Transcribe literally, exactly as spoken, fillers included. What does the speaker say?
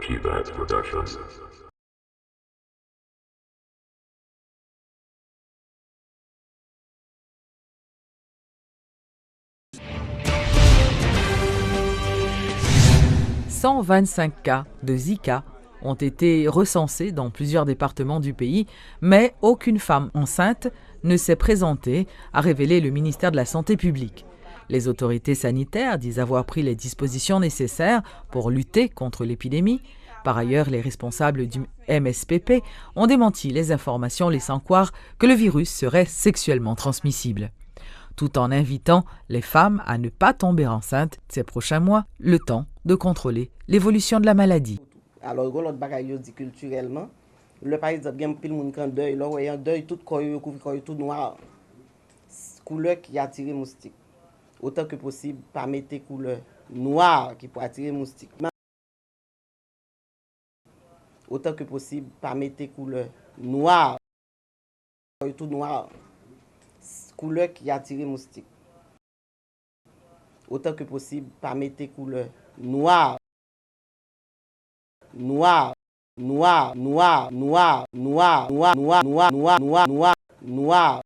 Keyboard Production. Cent vingt-cinq cas de Zika ont été recensés dans plusieurs départements du pays, mais aucune femme enceinte ne s'est présentée, a révélé le ministère de la Santé publique. Les autorités sanitaires disent avoir pris les dispositions nécessaires pour lutter contre l'épidémie. Par ailleurs, les responsables du M S P P ont démenti les informations laissant croire que le virus serait sexuellement transmissible, tout en invitant les femmes à ne pas tomber enceintes ces prochains mois, le temps de contrôler l'évolution de la maladie. Alò, gen lòt bagay yo di kiltirèlman. Lè, pa egzanp, gen anpil moun k an dèy, lè w wè y an dèy, tout kò yo, yo kouvri kò yo tou nwa. Koulè ki atire moustik. Otan ke posib, pa mete koulè nwa ki pou atire moustik. Otan ke posib, pa mete koulè nwa. Yo tou nwa. Koulè ki atire moustik. Otan ke posib, pa mete koulè nwa. Nwa, nwa, nwa, nwa, nwa, nwa, nwa, nwa, nwa, nwa, nwa, nwa, nwa,